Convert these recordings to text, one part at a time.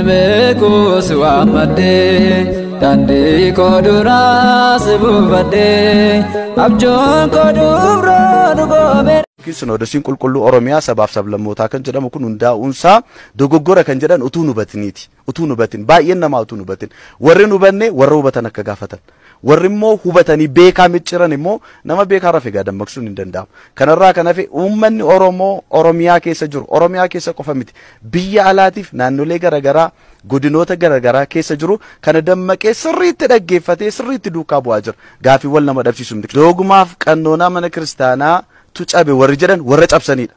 Beeku si waammadhee daandii koo duraa si buufadhee abjuun koo dubroo dhugoomee. Sinoodosiin qulqulluu Oromiyaa sabaaf sablammootaa kan jedhamu kun hundaa'uunsaa dogoggora kan jedhan utuu nu hubatiniiti. Utuu nu hubatin baay'een namaa utuu nu hubatin warri nu hubanne warra hubatan akka gaafatan warri immoo hubatanii beekaa micciran immoo nama beekaa rafe gaa dammaqsuun hin danda'amu. Kanarraa kan hafe uummanni Oromoo Oromiyaa keessa jiru Oromiyaa keessa qofa miti biyya alaatiif naannolee garaagaraa godinoota garaagaraa keessa jiru kana dammaqee sirriitti dhaggeeffatee sirriitti duukaa bu'aa jira. Gaaffiiwwan nama dhabsiisu miti. Dogmaaf qannoonaa mana kiristaanaa tu cabe warri jedhan warra cabsanidha.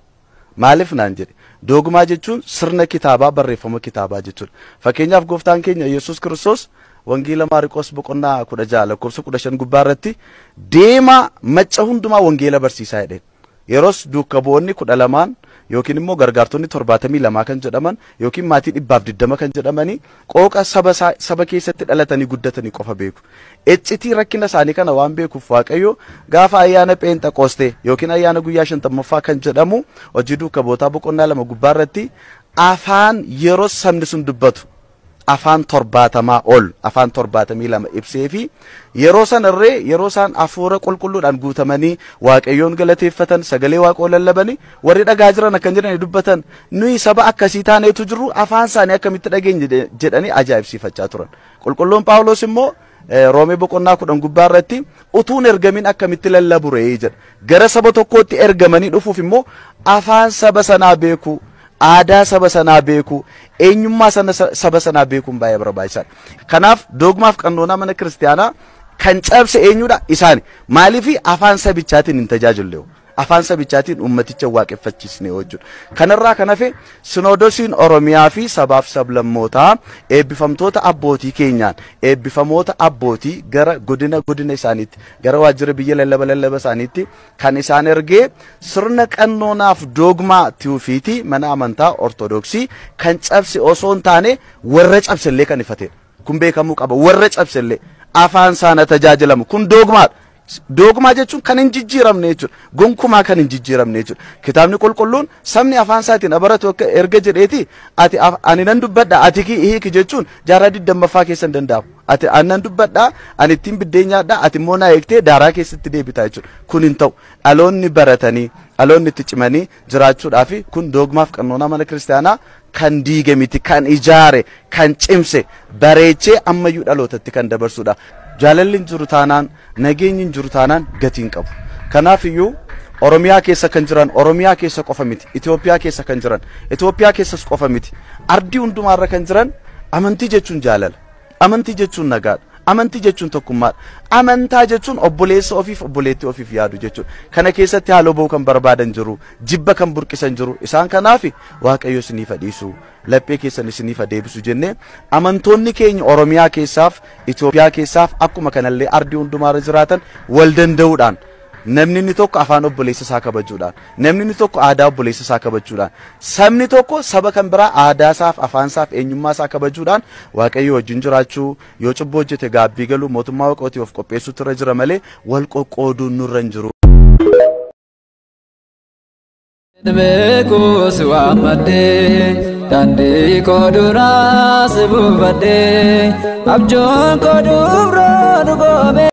Maaliif naan jedhe? Dogmaa jechuun sirna kitaabaa barreeffama kitaabaa jechuudha. Fakkeenyaaf gooftaan keenya Yesuus Kiristoos wangeela Maarqos boqonnaa 16 lakkoofsa 15 gubbaa irratti deemaa macca hundumaa wangeela barsiisaa jedheen. Yeroos duuka bu'oonni 12 yookiin immoo gargaartonni 72 kan jedhaman yookiin maatii 120 kan jedhamanii qooqa saba keessatti dhalatanii guddatanii qofa beeku. Iccitii rakkina isaanii kana waan beekuuf Waaqayyo gaafa ayyaana Pheenxaqoostee yookiin ayyaana guyyaa 50ffaa kan jedhamu hojii duuka bu'ootaa boqonnaa 2 gubbaa irratti afaan yeroo sabni sun dubbatu afaan 70 ol afaan 72 ibsee fi yeroo sanarree yeroo isaan hafuura qulqulluudhaan guutamanii Waaqayyoon galateeffatan sagalee Waaqoo lallabanii warri dhagaa jiran akkan jedhanii dubbatan nuyi saba akkasii taaneetu jirru afaan isaanii akkamitti dhageenye jedhanii ajaa'ibsiifachaa turan. Qulqulluun Phaawulos immoo Roomee boqonnaa 10 gubbaa irratti utuun ergamin akkamitti lallabu ree jedha. Gara saba tokkootti ergamanii dhufuuf immoo afaan saba sanaa beekuu, aadaa saba sanaa beekuu, eenyummaa saba sanaa beekuun baay'ee barbaachisaadha. Kanaaf dogmaaf qannoonaa mana kiristaanaa kan cabse eenyudha? Isaani. Maaliif afaan sabichaatiin hin tajaajille? Afaan sabichaatiin ummaticha waaqeffachiisne jechuudha. Kanarraa kan hafe sinoodosiin Oromiyaa fi sabaaf sablammootaa eebbifamtoota abbootii keenyaan eebbifamoota abbootii gara godina godina isaaniitti gara waajjira biyya lallaba lallaba isaaniitti kan isaan ergee sirna qannoonaaf dogmaa tiwufiitii mana amantaa Ortodoksii kan cabse osoo hin taane warra cabsellee kan ifatedha. Kun beekamuu qaba. Warra cabsellee afaan isaana tajaajilamu kun dogmaadha. Dogmaa jechuun kan hin jijjiiramne jechuudha. Gonkumaa kan hin jijjiiramne jechuudha. Kitaabni qulqulluun sabni afaan isaatiin abaratu akka erga jedheeti ati ani nan dubbadha ati hiiki jechuun jaarraa 20ffaa keessa hin danda'amu. Ati ani nan dubbadha ani ittiin biddeen nyaadha ati immoo naa eegtee daaraa keessatti deebita jechuudha. Kun hin ta'u. Dhaloonni baratanii dhaloonni itti cimanii jiraachuudhaaf kun dogmaaf qannoonaa mana kiristaanaa kan diige miti, kan ijaare, kan cimse, bareechee ammayyuu dhalootatti kan dabarsudha. Jaalalli hin jiru taanaan, nageenyi hin jiru taanaan gatii hin qabu. Kanaaf iyyuu Oromiyaa keessa kan jiran Oromiyaa keessa qofa miti, Itoophiyaa keessa kan jiran Itoophiyaa keessas qofa miti, ardii hundumaarra kan jiran amantii jechuun jaalala, amantii jechuun nagaadha, amantii jechuun tokkummaadha, amantaa jechuun obboleessa ofiif obboleettii ofiif yaadu jechuudha. Kana keessatti haaloo ba'uu kan barbaadan jiru, jibba kan burqisan jiru. Isaan kanaaf Waaqayyo isiniif dhiisu, laphee keessan isiniif deebisu jennee amantoonni keenya Oromiyaa keessaaf Itoophiyaa keessaaf akkuma kanallee ardii hundumaarra jiraatan wal danda'uudhaan namni inni tokko afaan obboleessa isaa kabajuudhaan, namni inni tokko aadaa obboleessa isaa kabajuudhaan, sabni tokko saba kan biraa aadaa isaaf afaan isaaf eenyummaa isaa kabajuudhaan Waaqayyo wajjin jiraachuu, yoo cubbuu hojjete gaabbii galuu, mootummaa Waaqootiif of qopheessuutu irra jira malee wal qoqqooduun nurra hin jiru. Beeku si waammadhee daandii koo duraa si buufadhee abjuun koo dubroo dhugoomee.